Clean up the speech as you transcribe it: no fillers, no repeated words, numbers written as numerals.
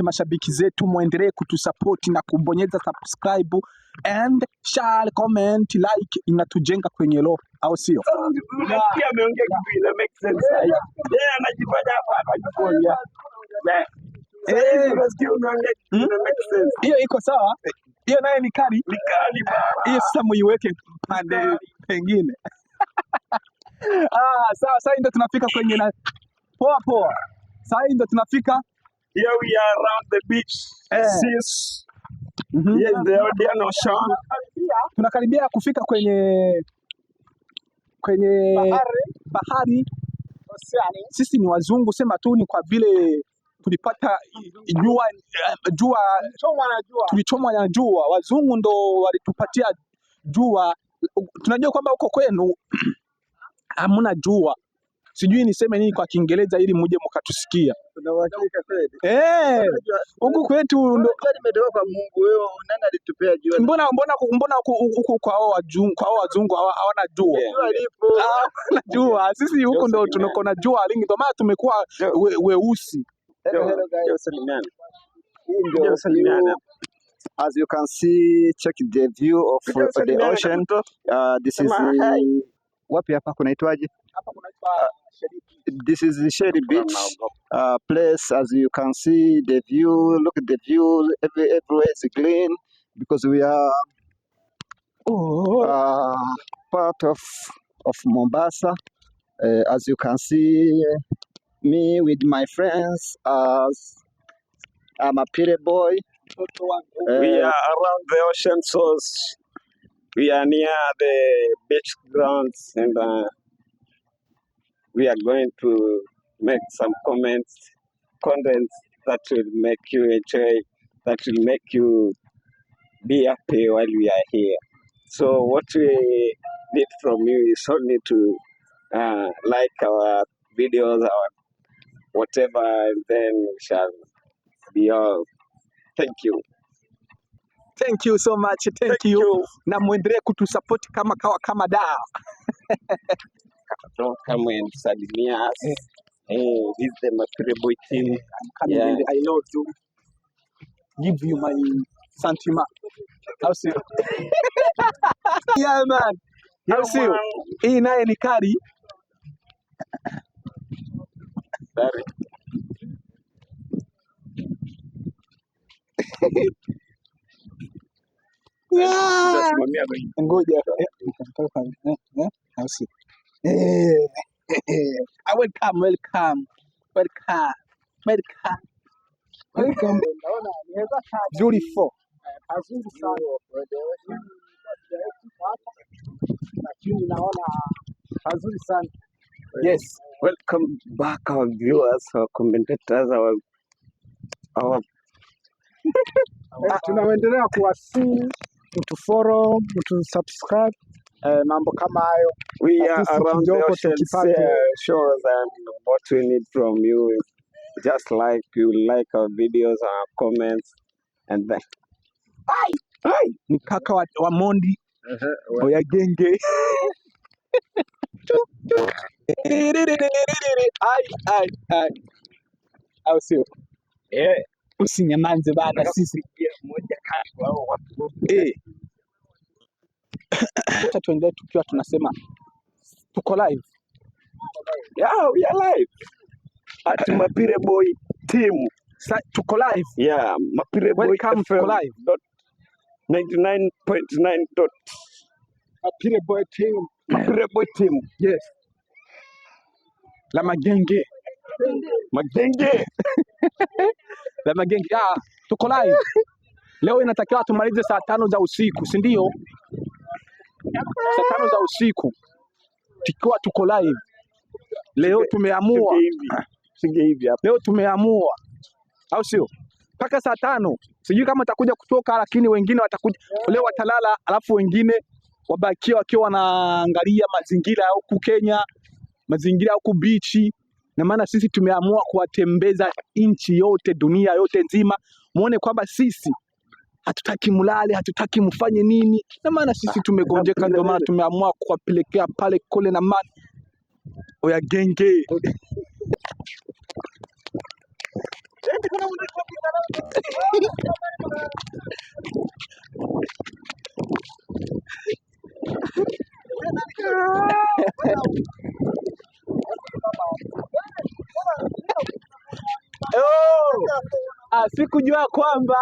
Mashabiki zetu muendelee kutusapoti na kubonyeza subscribe and share, comment, like, inatujenga kwenye roho, au sio? Unasikia ameongea kitu ile make sense sahi. Yeye anajifanya hapa anajifanya. Eh, Unasikia unaongea kitu ina make sense. Hiyo iko sawa, hiyo naye ni kali. Ni kali bana. Hiyo sasa muiweke pande pengine. Ah, sawa, sasa ndio tunafika kwenye na poa poa. Sasa ndio tunafika. Here we are around the beach. Eh. Sis. Here is the Indian Ocean. Tunakaribia kufika kwenye bahari. Sisi ni wazungu, sema tu ni kwa vile tulipata jua jua, tulichomwa na jua. Wazungu ndo walitupatia jua. Tunajua kwamba huko kwenu hamna jua, sijui niseme nini kwa Kiingereza ili muje mkatusikia. Eh, huku kwetu ndo Jua limetoka kwa Mungu. Wewe nani alitupea jua? Mbona huku kwa hao wazungu hawana jua? Jua lipo. Hawana jua. Sisi huku ndo tunako na jua lingi, ndo maana tumekuwa weusi. Hello, hello guys. Salimiana. Hii ndio Salimiana. view. As you can see, check the view of the ocean. This is the, wapi hapa kunaitwaje? Hapa kunaitwa This is the Shady Beach place. As you can see, the view. Look at the view. Everywhere is green because we are Oh. part of Mombasa. As you can see, me with my friends as I'm a Pire boy. We are around the ocean source. We are near the beach grounds and we are going to make some comments, contents that will make you enjoy, that will make you be happy while we are here. So what we need from you is only to like our videos, our whatever, and then we shall be all. Thank you. Thank you so much. Thank you. Na muendelee kutusupport kama kawa kama da. Don't come and salimia us. Hey, this is the Mapire Boy team. I'm coming Yeah. and I love you. Give you my sentiment. Au sio? Yeah man. Au sio? Man. Hii naye ni kali. Sorry. Yeah. Tutasimamia kwenye Ngoja. Au sio? Eh. Ah, welcome, welcome. Welcome. Welcome. Welcome. Beautiful. Pazuri sana, lakini naona pazuri sana. Yes. Welcome back, our viewers, our commentators, our Tunaendelea kuwasii mtu follow, mtu subscribe, mambo kama hayo. We At are least around the kidogo ocean tukipate shores, and what we need from you is just like you like our videos, our comments, and then Ai, ni kaka wa Mondi oya genge. Ai, ai, ai. Au sio? Yeah. Usinyamanze bana sisi. Moja kati wao watu Eh. Acha tuendelee tukiwa tunasema tuko live. Yeah, we are live at Mapire Boy team. Tuko live. Yeah, Mapire Boy Welcome, FM tuko live. dot 99.9 dot Mapire Boy team. Mapire Boy team. Yes. La magenge. Magenge. La magenge. Ah, tuko live. Leo inatakiwa tumalize saa 5 za usiku, si ndio? Saa 5 za usiku tukiwa tuko live. Leo tumeamua. Sige hivi hapa. Leo tumeamua. Au sio? Mpaka saa 5. Sijui kama atakuja kutoka, lakini wengine watakuja. Leo watalala, alafu wengine wabakia wakiwa wanaangalia mazingira ya huku Kenya, mazingira ya huku beach. Na maana sisi tumeamua kuwatembeza nchi yote, dunia yote nzima, muone kwamba sisi hatutaki mulale, hatutaki mfanye nini. Na maana sisi tumegonjeka, ndio maana tumeamua kuwapelekea pale kole na mani. Oya genge. Eti kuna mtu. Oh, ah, sikujua kwamba